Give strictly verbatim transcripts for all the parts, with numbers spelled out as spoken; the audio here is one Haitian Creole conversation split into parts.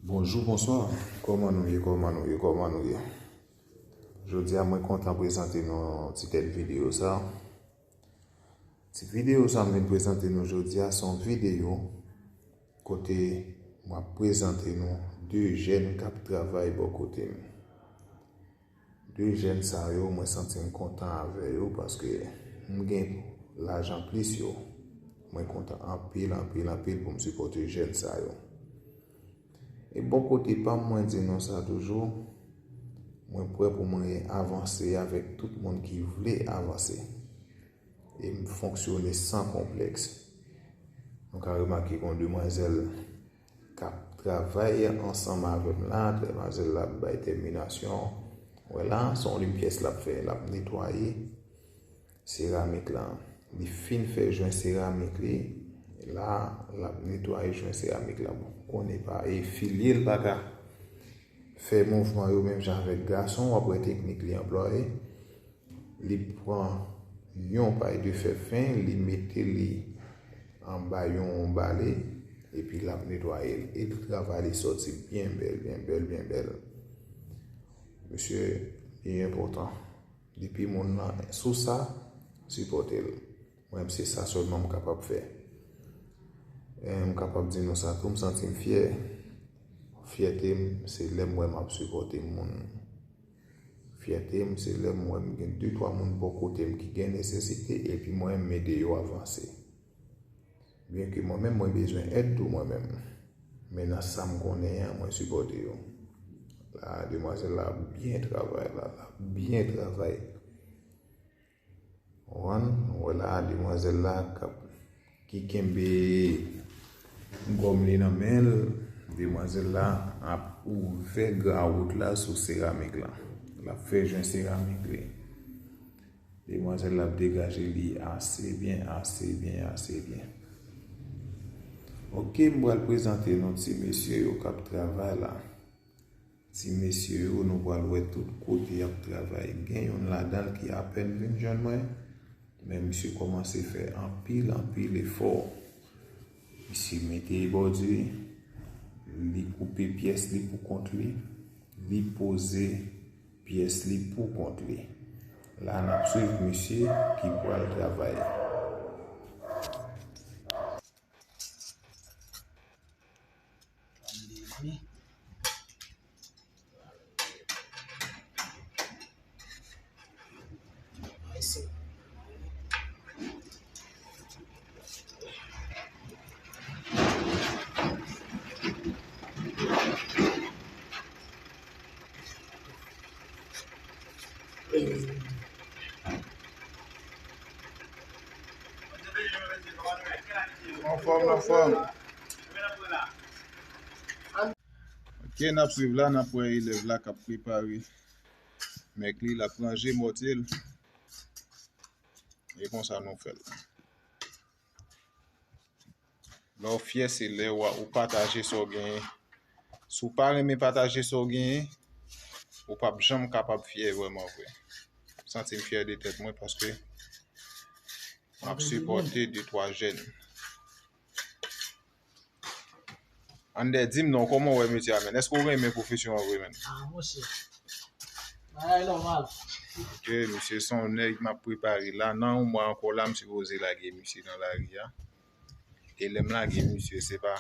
Bonjou, bonswa. Kòman nou ye? Kòman nou ye? Kòman nou ye? Jodi a, mwen kontan prezante nou ti tèt videyo sa. Ti videyo sa m vin prezante nou jodi a, se yon videyo kote m ap prezante nou de jèn k ap travay bò kote m. De jèn sa yo, mwen santi m kontan avè yo paske m gen lajan plis yo. Mwen kontan anpil, anpil, anpil pou m sipòte jèn sa yo. E bò kote pa m, mwen di nou sa toujou, mwen prè pou mwen avanse avèk tout moun ki vle avanse. E m fonksyone san konplèks. Nou ka remake gen yon demwazèl k ap travay ansanm avè m la, demwazèl la ap bay tèminasyon. Wè la, se yon limyès l ap fè, l ap netwaye seramik la. Li fin fè jwen seramik li, la, l ap netwaye jwen seramik la. Bon, konnen pa, e filye l pa ka fè mouvman yo menm jan avèk gason, w ap wè teknik li anplwaye. Li pran yon pay de fè fen, li mete li anba yon bale, epi l ap netwaye l. E travay li sòti byen bèl, byen bèl, byen bèl. Misye, li enpòtan. Depi moun nan sou sa, sipòte l. Mwen, se sa sèlman m kapab fè. E m kapab di nou sa tou, m santi m fyè. Fyète m, se lè m wè m ap sipòte moun. Fyète m, se lè m wè m gen de twa moun bò kote m ki gen nesesite, epi mwen, m ede yo avanse. Byenke mwen menm, mwen bezwen èd tou mwen menm. Men nan sa m konnen an, mwen sipòte yo. La, demwazèl la ap byen travay la, l ap byen travay. Ou konprann? Ou wè la, demwazèl la k ap, ki kenbe gòm li nan men l. Demwazèl la ap ouvè grawout la sou seramik la. L ap fè jwen seramik li. Demwazèl la ap degaje li ase byen, ase byen, ase byen. Oke, m pral prezante nou ti mesye yo k ap travay la. Ti mesye yo, nou pral wè tout kote y ap travay. Gen youn ladan l ki apèn vin jwenn mwen, men misye kòmanse fè anpil, anpil efò. Misye mete bòdi, li koupe pyès li pou kont li, li poze pyès li pou kont li. La, n ap swiv misye ki pral travay. Anfòm, anfòm. Ok, n ap swiv la, n ap wè elèv la k ap prepare mèk li, l ap ranje mòtye l. E konsa nou fè l. Lè w fyè, se lè w, ou pataje sa w genyen. Si w pa renmen pataje sa w genyen, ou p ap janm kapab fyè vrèman vre. M santi m fyè de tèt mwen paske m ap sipòte de twa jèn. Andè, di m non, kòman w wè metye a, menn? Èske w renmen pwofesyon an vre, menn? Ah, monchè. Bagay nòmal. Ok, misye se yon nèg m ap prepare la. Nan yon mwa ankò la, m sipoze lage misye nan lari a. E lè m lage misye, se pa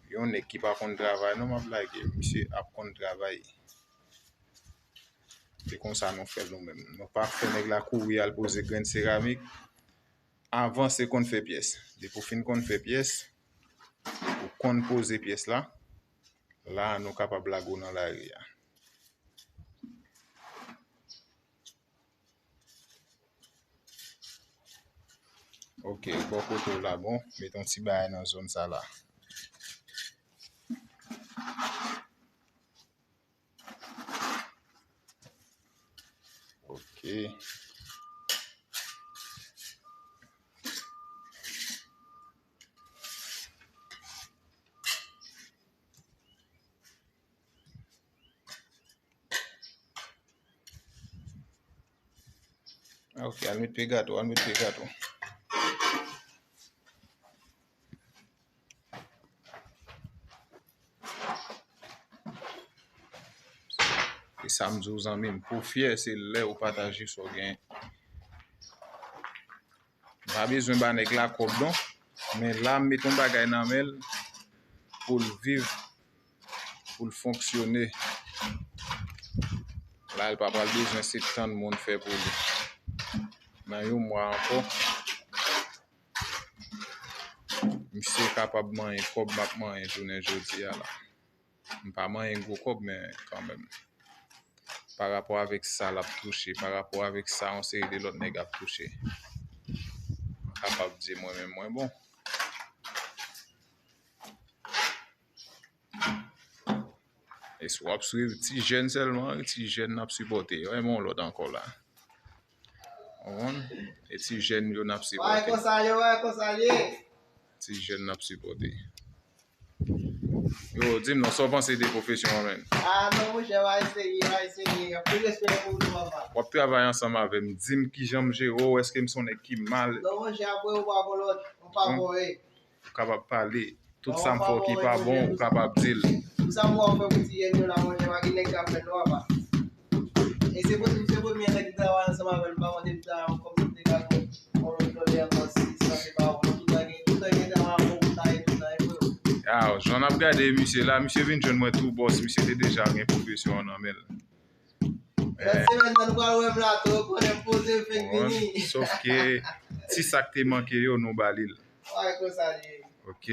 yon nèg ki pa konn travay non m ap lage. Misye ap konn travay. Se konsa nou fè l nou menm. Nou pa fè nèg la kouri al poze grenn seramik. Avanse konn fè pyès. Depi w fin konn fè pyès, ou konn poze pyès la, la a nou kapab lage w nan lari a. Ok, bò kote w la, bon, mete yon ti bagay nan zòn sa la. Ok. Ok, al met pye gato, al met pye gato. Sa m di w, zanmi m, pou w fyè, se lè ou pataje sa w genyen. M pa bezwen ba nèg la kòb non, men la m met yon bagay nan men l pou l viv, pou l fonksyone. La, l pa pral bezwen se tann moun fè pou li. Nan yon mwa ankò, misye kapab manyen kòb m ap manyen jounen jodi a la. M pa manyen gwo kòb, men kanmenm. Pa rapò avèk sa l ap touche, pa rapò avèk sa yon seri de lòt nèg ap touche, m kapab di mwen menm mwen bon. E si w ap swiv ti jèn sèlman, ti jèn n ap sipòte. Wè, men yon lòt ankò la. Ou konprann? E ti jèn yo n ap sipòte. Wè konsa ye, wè konsa ye. Ti jèn n ap sipòte. Yo, di m non, sa w panse de pwofesyon an, menn? Ah, non, monchè, w a eseye, w a eseye. Anpil respè pou nou, papa. W ap travay ansanm avè m. Di m kijan m jere w, èske m se yon nèg ki mal? Non, monchè, apre ou pa bon lòt, ou pa bon, wi. Ou kapab pale tout sa m fè w ki pa bon, ou kapab di l. Tout sa m wè w fè pou ti jèn yo la, monchè, pa gen nèg k ap fè l non, papa. E se posib, se premye nèg m travay ansanm avè l, m pa konn depi sa, kòm m te ka jwenn yon lòt dòlè ankò, si sa se pa ou, tout tan gen, tout tan gen travay ankò pou sa e tout tan e pou yo. Ah, jan n ap gade misye la, misye vin jwenn mwen tou bòs, misye te deja gen pwofesyon an nan men l. Lòt semèn nan, nou pral wè m la tou, ou konnen m poze, m fenk vini. Sòf ke ti sa k te manke yo, nou ba li l. Wè konsa li ye. Ok.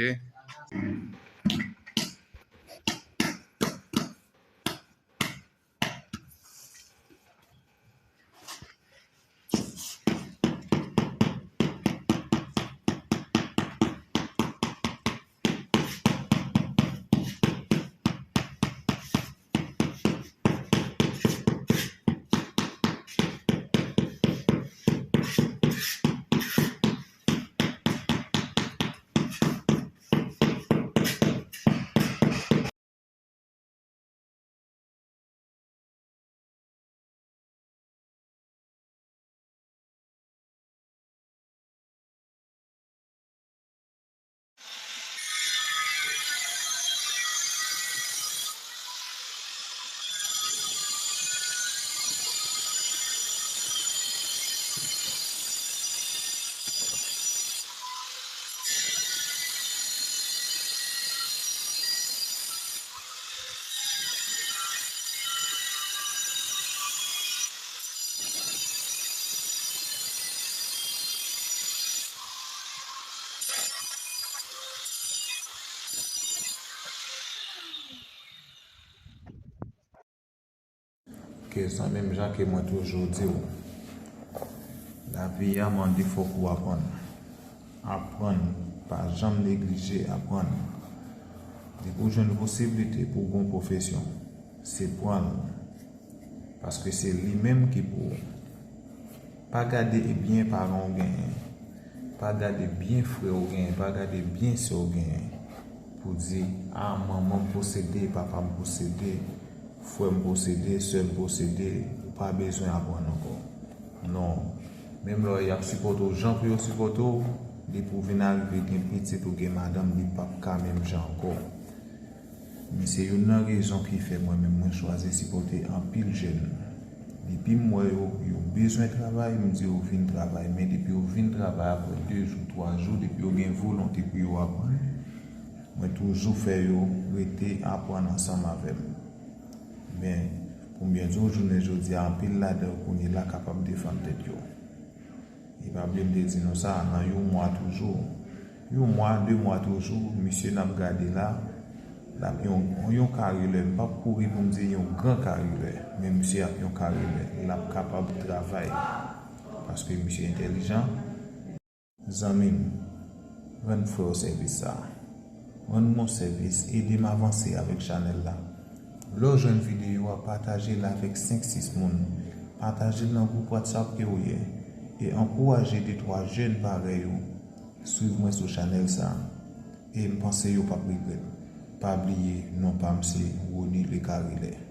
Ke zanmi m, jan ke mwen toujou di w, lavi a mande fòk ou aprann. Aprann, pa janm neglije aprann. Depi w jwenn posiblite pou w gen yon pwofesyon, se pran l. Paske se li menm ki pou ou. Pa gade byen paran w genyen. Pa gade byen frè w genyen. Pa gade byen sè w genyen. Pou di, a, manman m posede, papa m posede, frè m posede, sè m posede, ou pa bezwen aprann ankò. Non. Menm lè y ap sipòte w jan pou yo sipòte w, depi w vin arive gen pitit ou gen madanm, li p ap ka menm jan ankò. Men se youn nan rezon ki fè mwen menm mwen chwazi sipòte anpil jèn. Depi m wè yo, yo bezwen travay, m di yo vin travay. Men depi yo vin travay apre de jou, twa jou, depi yo gen volonte pou yo aprann, mwen toujou fè yo rete aprann ansanm avè m. Men, pou m byen di w, jounen jodi a, anpil ladan yo kounye la kapab defann tèt yo. E pa bliye m te di nou sa, nan yon mwa toujou, yon mwa, de mwa toujou, misye n ap gade la, l ap yon, yon karilè. M p ap kouri pou m di yon gran karilè, men misye ap yon karilè. L ap kapab travay, paske misye entèlijan. Zanmi m, rann frè w sèvis sa. Rann mwen sèvis, ede m avanse avèk chanèl la. Lè w jwenn videyo a, pataje l avèk senk sis moun. Pataje l nan gwoup WhatsApp ke w ye. E ankouraje de twa jèn parèy ou swiv mwen sou chanèl sa. E m panse yo p ap regrèt. Pa bliye, non pa m se Rony Le Carillais.